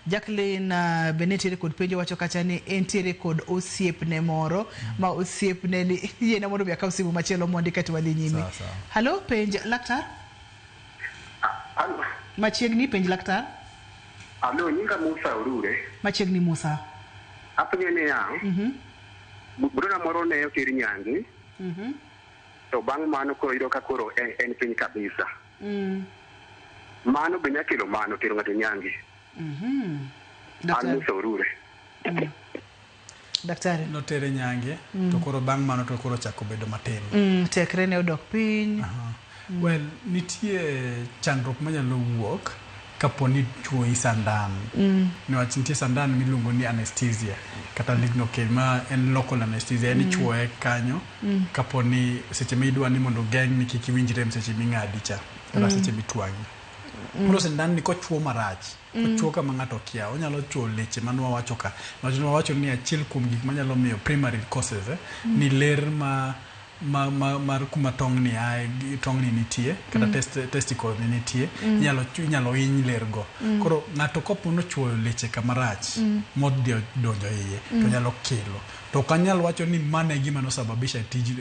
Jacqueline be nitiere kod penjo wacho kacha ni entiere kod osiepne moro ma osiepne ni yiena mondo mi akaw simu machielo mondi kaeto wadhi nyime. Halo, penj laktar. Machiegni, penj laktar. Alo, nyinga Musa Orure. Machiegni Musa. Apenjo niya, brona moro ne oter nyange. To bang' mano koro yudo ka koro en piny kabisa. Mano be nyakelo mano tero ng'ato nyange. An Musa Orure. Daktari. Notere nyange to koro bang' mano to koro ochako bedo matin. Tekre ne odok piny. Well, nitie chandruok manyalo wuok kapo ni chuoyi sandan. Niwach nitie sandan miluongo ni anesthesia kata lignocaine ma en local anesthesia, en ichuoye kanyo kapo ni seche ma idwa ni mondo ogeng' ni kik iwinj rem seche ming'adi cha kata seche mitwang'i. Koro sindan ni kochuo marach, kochuo kama ng'ato okia, onyalo chuo leche mane wawacho ka. Niwach wawacho ni achiel kuom gik manyalo miyo primary causes ni ler ma mar kuma tong'ni ae, tong'ni nitie kata testicle ni nitie, inyalo hiny ler go. Koro ng'ato kopo nochuoyo leche kama rach modhi odonjo iye to nyalo kelo. To ok anyal wacho ni mano e gima nosababisha tij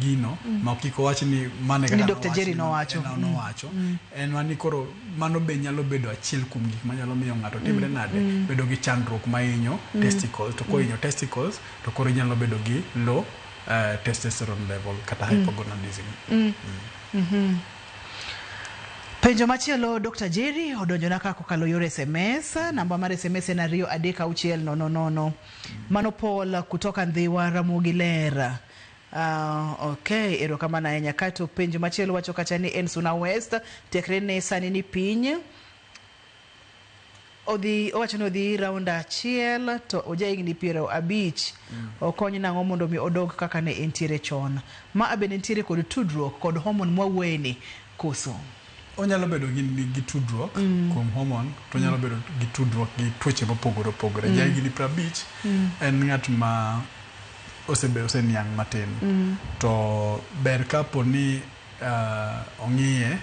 gino ma kik owach ni mano e Ni kaka Dr. nowach Jerry ni nowacho. Nowacho. En mana ni koro mano be nyalo bedo achiel kuom gik manyalo miyo ng'ato timre nade bedo gi chandruok mahinyo testicles, to kohinyo testicles to koro inyalo bedo gi low testosterone level kata hypogonadism. Penjo machielo Dr. Jerry odonjona ka kokalo yor SMS, namba mar SMS en 23600. Mano Paul kutoka Ndhiwa, Ramogi Ler. Okay, erokamano ahinya. Kato penjo machielo wacho kacha ni en Suna West, tekre ne sani ni piny. Odhi owacho ni odhi round achiel to oja higni 50. Okony nang'o mondo mi odog kaka ne entiere chon. Ma bende nitiere kod tudruok kod hormone mwawuoye ni koso? Onyalo bedo gi tudruok kuom hormone, to onyalo bedo gi tudruok gi tuoche mopogore opogore. Ja higni 50 en ng'at ma oseniang' matin. To ber kapo ni ong'iye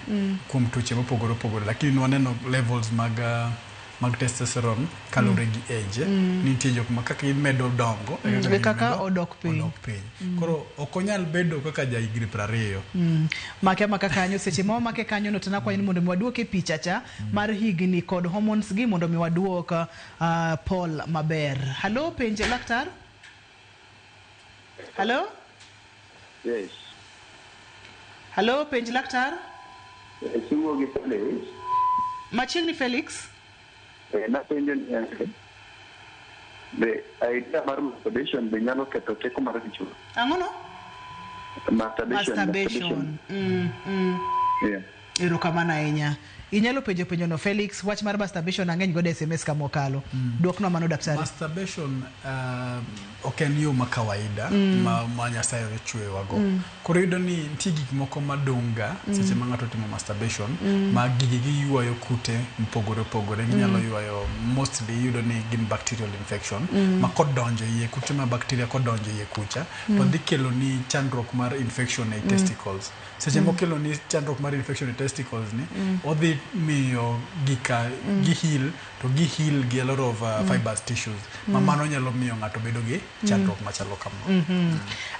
kuom tuoche mopogore opogore, lakini waneno levels mag testosterone kaluwore gi age. Nitie jok ma kaka imedo dongo e kaka odok piny. Koro ok onyal bedo kaka ja higni 20. Make amaka kanyo, seche ma wamake kanyo no to nakwayo ni mondo mi waduok e picha cha mar higni kod hormones gi mondo mi waduok Paul maber. Hallo, penje laktar? Hallo? Yes. Hallo, penj laktar? Yes, iwuo gi Felix. Machiegni Felix? Napenjo ni be idea mar masturbation be nyalo ketho teko mar dichuo? Ang'o no? Masturbation. Masturbation. Yeah. Erokamano ahinya. Inyalo penjo penjo no Felix, wach mar masturbation ang'eny godo SMS kama okalo. Duoknwa mano daktari. Masturbation ok en yo ma kawaida ma Nyasaye ochweyowago. Koro iyudo ni nitie gik moko madong' ga seche ma ng'ato timo masturbation ma gigi giywayo kute mopogore opogore, ginyalo ywayo mostly iyudo ni gin bacterial infection ma kodonjo iye, kute ma bacteria kodonjo iye kucha to dhi kelo ni chandruok mar infection e testicles. Seche mokelo ni chandruok mar infection e testicles ni odhi miyo gika gi heal, to gi heal gi a lot of fibrous tissues ma mano nyalo miyo ng'ato bedo gi chandruok machalo kama.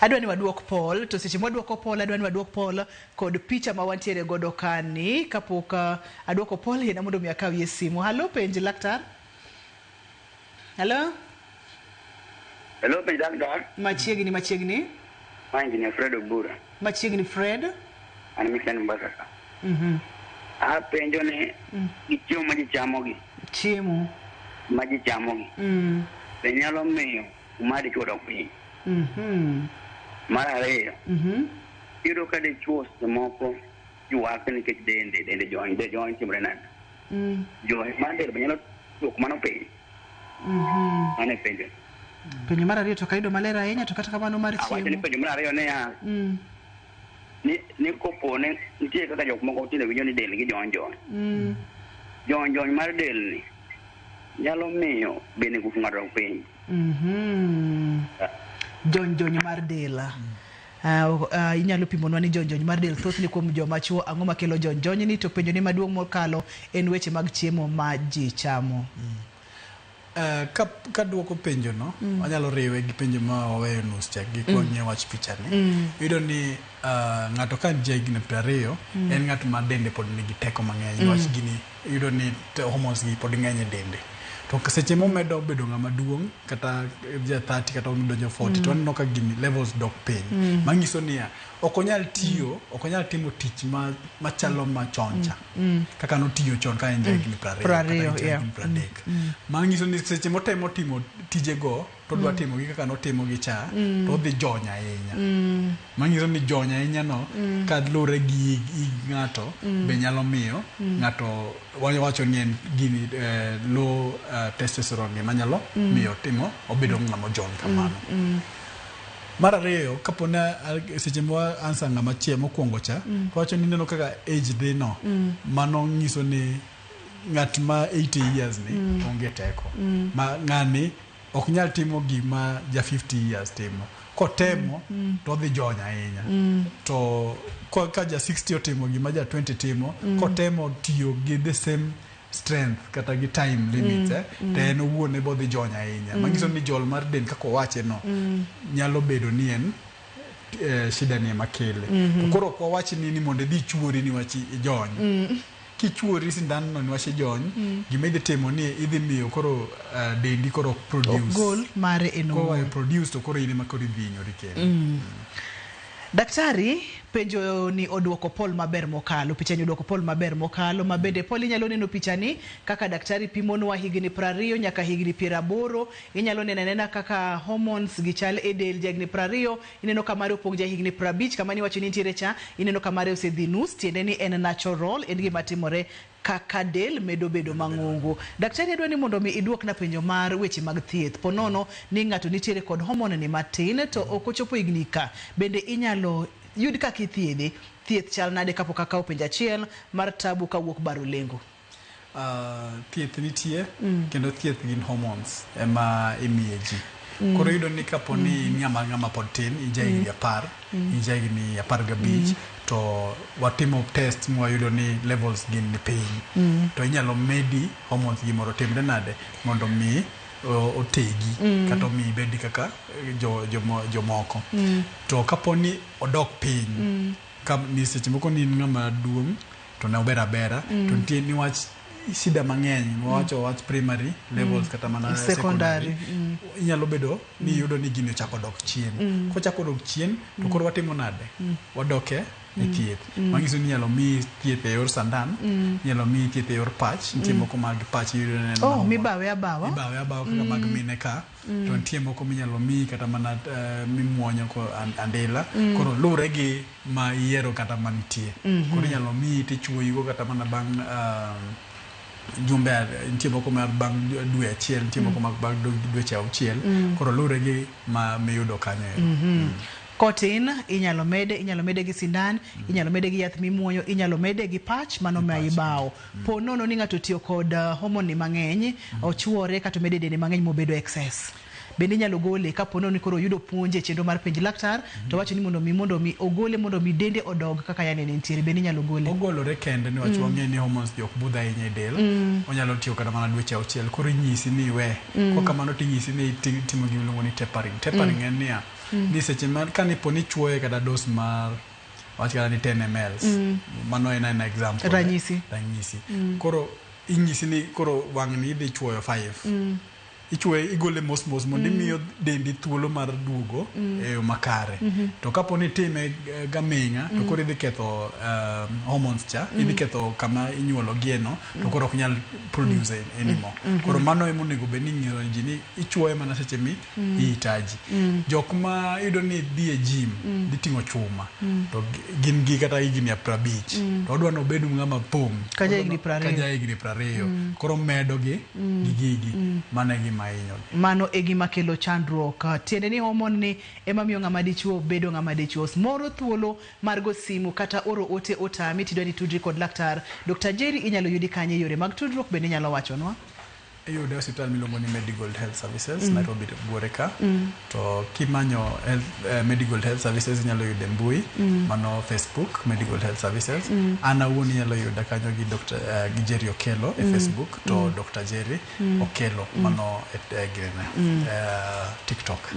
Adwa ni waduok Paul, to seche mwaduoko Paul, adwa ni waduok Paul kod picha ma wantiere godo kani. Kapok aduoko Paul, yiena mondo mi akawie simu. Hallo, penj laktar? Hallo? Hello, penj laktar. Machiegni, machiegni. Ma Engineer Fred Obura. Machiegni Fred. An Misiani Mombasa ka. Apenjo ni gi chiemo ma ji chamogi. Chiemo. Ma ji chamogi. Be nyalo miyo kuma dichuo dok piny. Mar ariyo, iyudo ka dichuo seche moko ywak nikech dende jony, de jony timore nade? Jony mar del be nyalo duoko mano piny. Mano e penjo. Penjo mar ariyo to kayudo maler ahinya, to kata kamano mar Awacho ni chiemo. penjo mar ariyo niya, ni kopo ni nitie kaka jok moko tinde winjo ni dendgi jony jony. Jony jony mar del ni nyalo miyo bende ngufu ng'ato dok piny. Jony jony mar del. Inyalo pimonwa ni jony jony mar del thothne kuom joma chuo, ang'o makelo jony jony ni? To penjo ni maduong' mokalo en weche mag chiemo ma ji chamo. Ka duoko penjo no, anyalo riwe gi penjo ma waweyo nus cha gi kwang'iyo wach picha ni. Iyudo ni ng'ato ka ja higni 20 en ng'at ma dende pod nigi teko mang'eny. Wach gini iyudo ni hormones gi pod ng'eny e dende. To seche momedo bedo ng'ama duong' kata ja 30 kata odonjo 40 to waneno ka gini levels dok piny. Manyiso niya, ok onyal tiyo, ok onyal timo tich machalo machon cha. Kaka notiyo chon ka en ja higni 20 kata ja higni 30. Manyiso ni seche motemo timo tijego to odwa timo gi kaka notimo gi cha to odhi jony ahinya. Manyiso ni jony ahinya no kaluwore gi hig ng'ato be nyalo miyo ng'ato wacho ni en gini low testosterone manyalo miyo timo obedo ng'ama ojony kamano. Mar ariyo, kapo ni seche ma answer ng'ama chielo mokwongo cha to wacho ni ineno kaka age dhi no, mano nyiso ni ng'at ma 80 years ni onge teko. Ma ng'ani ok nyal timo gima ja 50 years timo. Kotemo to odhi jony ahinya. To ka ja 60 otimo gima ja 20 timo, kotemo tiyo gi the same strength kata gi time limits to en owuon ebo dhi jony ahinya. Manyiso ni jol mar del kaka owache no nyalo bedo ni en shida ni ema kele. To koro ok wawach ni mondo idhi ichuori niwach ijony. Kichuori sindan no niwach ijony, gima idhi timo ni idhi miyo koro dendi koro ok produce. Gol mare en owuon. Kowe produce to koro in ema koro idhi hinyori kendo. Daktari, penjo ni oduoko Paul maber mokalo, picha ni oduoko Paul maber mokalo, ma bende Paul inyalo neno picha ni kaka daktari pimonwa higni 20 nyaka higni 80, inyalo neno anena kaka hormones gi chal e del ja higni 20, ineno ka mare opong' ja higni 50, kama niwacho ni nitiere cha, ineno ka mare osedhi nus, tiende ni en natural, en gima timore kaka del medo bedo mang'ongo. Daktari adwa ni mondo mi iduokna penjo mar weche mag thieth. Po nono ni ng'ato nitiere kod hormone ni matin to ok ochopo higni ka, bende inyalo yud kaka ithiedhe? Thieth chal nade kapok akawo penjo achiel mar tabu kawuok Baro Lengo? Thieth nitie kendo thieth gin hormones ema imiye ji. Koro iyudo ni kapo ni in ng'ama pod tin, in ja higni 10, in ja higni 15, to watimo test mwayudo ni levels gin ni piny. To inyalo medi hormones gi mondo otimre nade mondo mi otegi kata omi ibed kaka jomoko. To kapo ni odok piny, ni seche moko ni in ng'ama duong' to ne ober abera, to nitie niwach shida mang'eny wawacho wach primary levels kata mana secondary inyalo bedo ni iyudo ni gini ochako dok chien. Kochako dok chien to koro watimo nade? Wadok e thieth. Manyiso ni inyalo miyi thieth e yor sandan, inyalo miyi thieth e yor patch, nitie moko mag patch iyudo ni en mibawe abawa. Mibawe abawa kaka mag mine ka. To nitie moko minyalo miyi kata mana mimuonyo ko andila. Koro luwre gi ma iyiero kata manitie. Koro inyalo miyi tichuoyigo kata mana bang' jumbe, nitie moko mar bang' dwe achiel, nitie moko mag bang' dweche 6. Koro luwre gi ma miyudo kanyo ero. Kotin inyalo mede gi sindan, inyalo mede gi yath mimuonyo, inyalo mede gi patch mano ma ibawo. Po nono ni ng'ato tiyo kod hormone mang'eny, ochuore kata omede dende mang'eny mobedo excess. Bende inyalo gole kapo nono ni koro oyudo puonj e chenro mar penj laktar, to wacho ni mondo mi ogole mondo mi dende odog kaka yane nentiere, bende inyalo gole. Ogolore kende niwach wang'eyo ni hormones ji ok budh ahinya e del. Onyalo tiyo kata mana dweche 6, koro inyisi ni we. Kokamano tinyisi ni itimo gima iluongo ni tapering. Tapering en niya, ni seche ma kanipo ni chuoye kata dose mar wach kata ni 10 ml, mano en an example. Ranyisi. Koro inyisi ni koro wang'ni idhi chuoyo 5. Ichuoye igole mos mos mondo imiyo dendi thuolo mar duogo e yo makare. To kapo ni itime gaming'a to koro idhi ketho hormones cha, idhi ketho kama inyuolo gieno, to koro ok nyal produce anymore. Koro mano ema onego bed ni ing'iyo ji ni ichuoye mana seche mi ihitaji. Jok ma iyudo ni dhi e gym, dhi ting'o chuma, to gin gi kata higni 50, to odwa ni obed ng'ama pong' ka ja higni 20. Ka ja higni 20. Koro medo gi gigi, mano e gima hinyogi. Mano e gima kelo chandruok. Tiende ni hormone ni ema miyo ng'ama dichuo bedo ng'ama dichuo. Moro thuolo mar go simu kata oro ote otami tidwa ni tudri kod laktar. Dr. Jerry inyalo yudi kanye e yore mag tudruok, bende inyalo wachonwa? Iyude e osiptal miluongo ni Medigold Health Services, Nairobi buore ka. To kimanyo Medigold Health Services inyalo yude mbui, mano Facebook, Medigold Health Services. An awuon inyalo yuda kanyo gi Dr. Gi Jerry Okello e Facebook, to Dr. Jerry Okello mano e TikTok.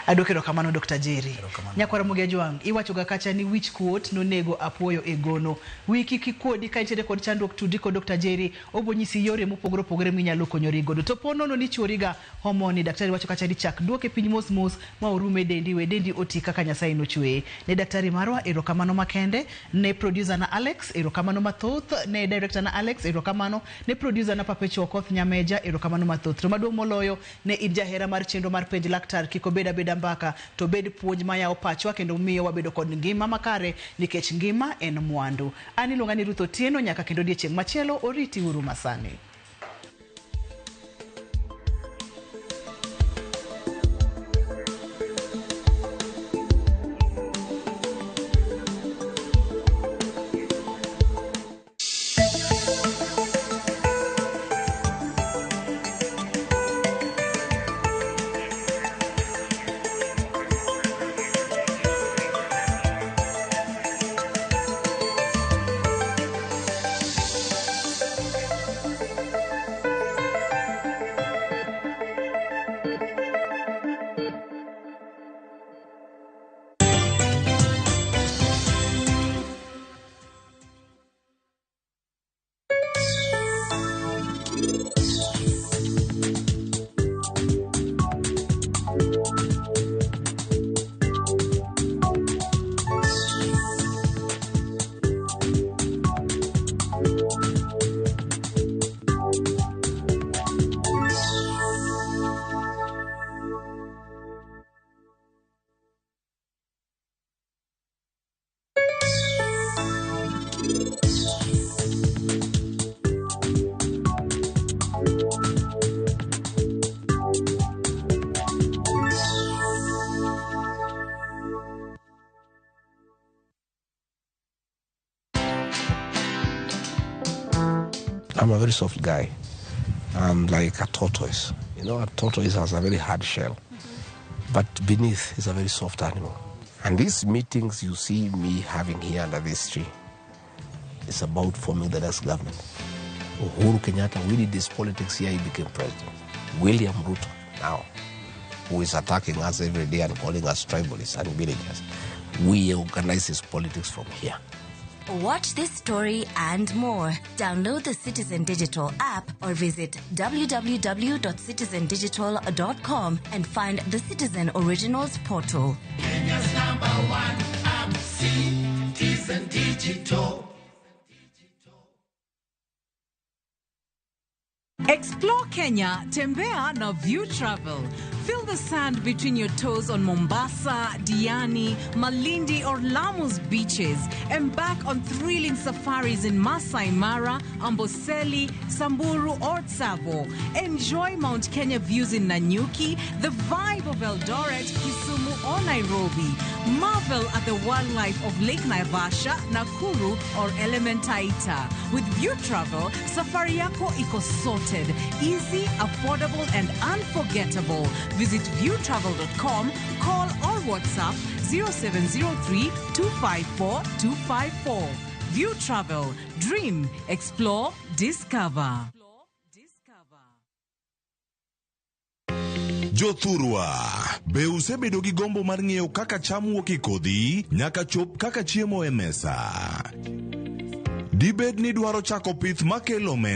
Aduoko erokamano Dr. Jerry. Nyakwara Mugia Jwang', iwachoga kacha ni wich kuot nonego apuoyo e gono. Wiki kikuodi ka intiere kod chandruok tudri kod Dr. Jerry, obonyisi yore mopogore opogore. minyalo konyori godo. To po nono ni chuoriga homoni, daktari wacho kacha ni chak duoke piny mos mos ma orume dendi, we dendi oti kaka Nyasaye nochweye. Ne daktari marwa erokamano makende, ne producer na Alex erokamano mathoth, ne director na Alex erokamano, ne producer na Perpetual Okoth Nyameja erokamano mathoth. To maduong' moloyo ne in jahera mar chenro mar Penj Laktar, kik obed abeda mbaka to obed puonj mayawo pachwa kendo miyo wabedo kod ngima makare nikech ngima en mwandu. An iluonga ni Ruth Otieno, nyaka kendo odiechieng' machielo, oriti uru masani. I'm a very soft guy. I'm like a tortoise. You know, a tortoise has a very hard shell, but beneath is a very soft animal. And these meetings you see me having here under this tree is about forming the next government. Uhuru Kenyatta, we did this politics here, he became president. William Ruto, now, who is attacking us every day and calling us tribalists and villagers, we organize his politics from here. Watch this story and more. Download the Citizen Digital app or visit www.citizendigital.com and find the Citizen Originals portal. Kenya's number one app, Citizen Digital. Explore Kenya, Tembea na View Travel. Feel the sand between your toes on Mombasa, Diani, Malindi or Lamu's beaches. Embark on thrilling safaris in Masai Mara, Amboseli, Samburu or Tsavo. Enjoy Mount Kenya views in Nanyuki, the vibe of Eldoret, Kisumu or Nairobi. Marvel at the wildlife of Lake Naivasha, Nakuru or Elementaita. With View Travel, safari yako iko sorted. Easy, affordable and unforgettable. Visit viewtravel.com, call or WhatsApp 0703 254 254. View Travel. Dream, explore, discover. Jothurwa, be usebedo gi gombo mar ng'eyo kaka cham wuok e kodhi nyaka chop kaka chiemo e mesa? Dibed ni idwaro chako pith makelo omenda?